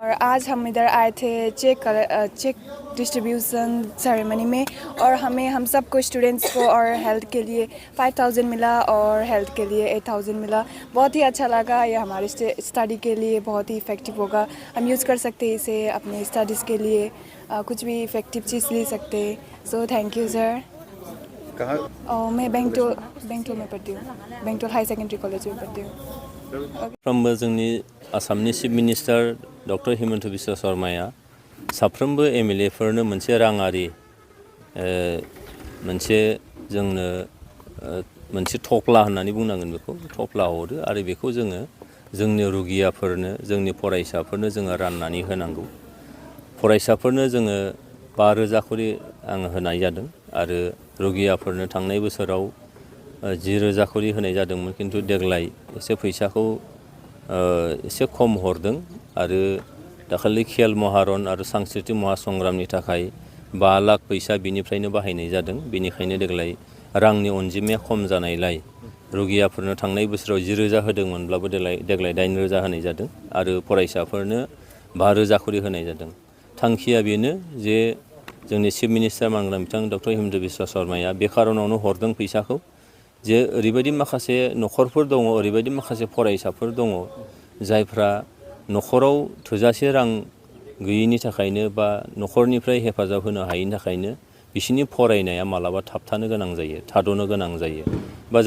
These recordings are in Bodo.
और आज हम इधर आए थे चेक डिस्ट्रीब्यूशन सेरेमनी में और हम सबको स्टूडेंट्स को और हेल्थ के लिए 5000 मिला और हेल्थ के लिए 8000 मिला। बहुत ही अच्छा लगा। ये हमारे स्टडी के लिए बहुत ही इफ़ेक्टिव होगा। हम यूज़ कर सकते हैं इसे अपने स्टडीज़ के लिए, कुछ भी इफ़ेक्टिव चीज़ ले सकते हैं। सो थैंक यू सर। कहाँ? मैं बेंटल में पढ़ती हूँ, बेंटल हाई सेकेंडरी कॉलेज में पढ़ती हूँ। साफ्रोमबो जोंनि आसामनि chief minister doctor Himanta Biswa शर्माया साफ्रोमबो एमएलए फोरनो मोनसे राङारि मोनसे जोंनो मोनसे थफ्ला होननानै बुंनांगोन, बेखौ थफ्ला हरो आरो बेखौ जोङो जोंनि रुगियाफोरनो, जोंनि फरायसाफोरनो जोङो राननानै होनांगौ। फरायसाफोरनो जोङो 5000 खरि आं होनाय जादों आरो रुगियाफोरनो थांनाय बोसोराव 10000 खरि होनाय जादोंमोन, किन्तु देग्लाय एसे फैसाखौ एसे खम हरदों आरो दाखालि खेल महारन आरो सांस्कृतिक महासंग्रामनि थाखाय 5 लाख फैसा बिनिफ्रायनो बाहायनाय जादों। बेनिखायनो देग्लाय रांनि अनजिमाया खम जानायलाय रुगियाफोरनो थांनाय बोसोराव 10000 होदोंमोनब्लाबो देग्लाय 8000 होनाय जादों आरो फरायसाफोरनो 5000 खरि होनाय जादों। थांखिया बेनो जे जोंनि चिफ मिनिस्टार मानगोनां बिथां डक्टर हिमन्त बिश्व शर्माया बे खारनावनो हरदों फैसाखौ जे ओरैबायदि माखासे न'खरफोर दङ, ओरैबायदि माखासे फरायसाफोर दङ जायफ्रा न'खराव थोजासे रां गैयिनि थाखायनो बा न'खरनिफ्राय हेफाजाब होनो हायिनि थाखायनो बिसिनि फरायनाया मालाबा थाबथानो गोनां जायो, थाद'नो गोनां जायो, बा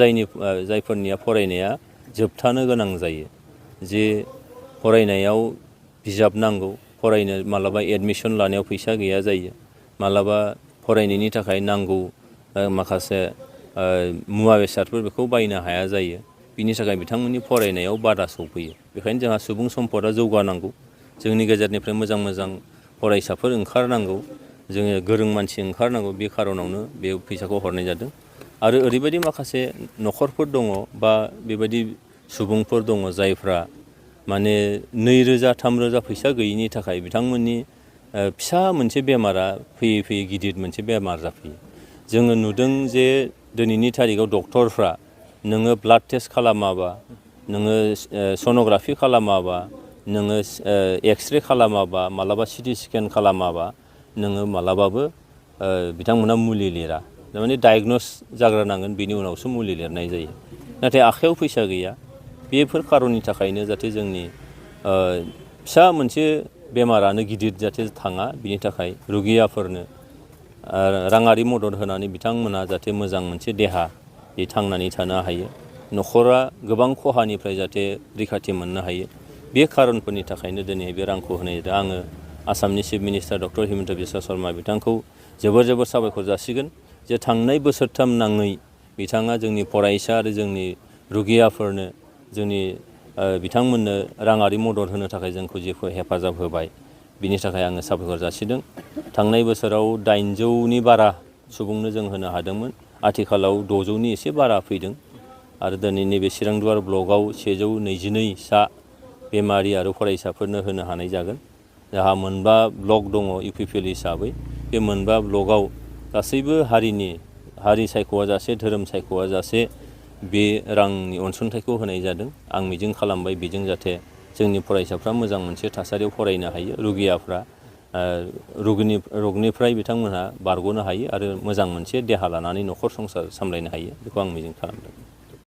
जायफोरनिया फरायनाया जोबथानो गोनां जायो। जे फरायनायाव बिजाब नांगौ, फरायनो मालाबा एडमिसन लानायाव फैसा गैया जायो, मालाबा फरायनायनि थाखाय नांगौ माखासे मुवा बेसादफोर बेखौ बायनो हाया जायो। बिनि थाखाय बिथांमोननि फरायनायाव बादा सौफैयो। बेखायनो जोंहा सुबुं सम्पदा जौगानांगौ, जोंनि गेजेरनिफ्राय मोजां मोजां फरायसाफोर ओंखारनांगौ, जोङो गोरों मानसि ओंखारनांगौ। बे खारनावनो बे फैसाखौ हरनाय जादों। आरो ओरैबायदि माखासे न'खरफोर दङ बा बेबायदि सुबुंफोर दङ जायफ्रा माने 2000 3000 फैसा गैयिनि थाखाय बिथांमोननि फिसा मोनसे बेमारा फैयै फैयै गिदिर मोनसे बेमार जाफैयो। जोङो नुदों जे दिनैनि थारिखआव डक्टरफ्रा नोङो ब्लाड टेस्ट खालामाबा, नोङो सन'ग्राफि खालामाबा, नोङो एक्सरे खालामाबा, मालाबा सिटि स्केन खालामाबा नोङो मालाबाबो बिथांमोना मुलि लिरा। माने डायग्नोस जाग्रोनांगोन, बिनि उनावसो मुलि लिरनाय जायो। नाथाय आखायाव फैसा गैया। बेफोर खारननि थाखायनो जाहाथे जोंनि फिसा मोनसे बेमारानो गिदिर जाहाथे थाङा, बिनि थाखाय रुगियाफोरनो राङारि मदद होनानै बिथांमोना जाहाथे मोजां मोनसे देहा थांनानै थानो हायो, न'खरा गोबां खहानिफ्राय जाहाथे रैखाथि मोननो हायो। बे खारनफोरनि थाखायनो दिनै बे रांखौ होनाय जादों। आङो आसामनि chief minister doctor Himanta Biswa Sharma बिथांखौ जोबोर साबायखर जासिगोन जे थांनाय बोसोरथाम नाङै बिथाङा जोंनि फरायसा आरो जोंनि रुगियाफोरनो जोंनि बिथांमोननो राङारि मदद होनो थाखाय जोंखौ जेखौ हेफाजाब होबाय, बिनि थाखाय आङो साबायखर जासिदों। थांनाय बोसोराव 800नि बारा सुबुंनो जों होनो हादोंमोन। आथिखालाव 600नि एसे बारा फैदों आरो दिनै नैबे चिरांदुवार ब्लकआव 122 सा बेमारि आरो फरायसाफोरनो होनो हानाय जागोन। जोंहा 9 ब्लक दङ इउपिपिएल हिसाबै। बे 9 ब्लकआव गासैबो हारि सायख'आ जासे, धोरोम सायख'आ जासे बे रांनि अनसुंथाइखौ होनाय जादों। आं मिजिं खालामबाय बेजों जाहाथे जोंनि फरायसाफ्रा मोजां मोनसे थासारियाव फरायनो हायो, रुगियाफ्रा रगनिफ्राय बिथांमोनहा बारग'नो हायो आरो मोजां मोनसे देहा लानानै न'खर संसार सामलायनो हायो, बेखौ आं मिजिं खालामदों।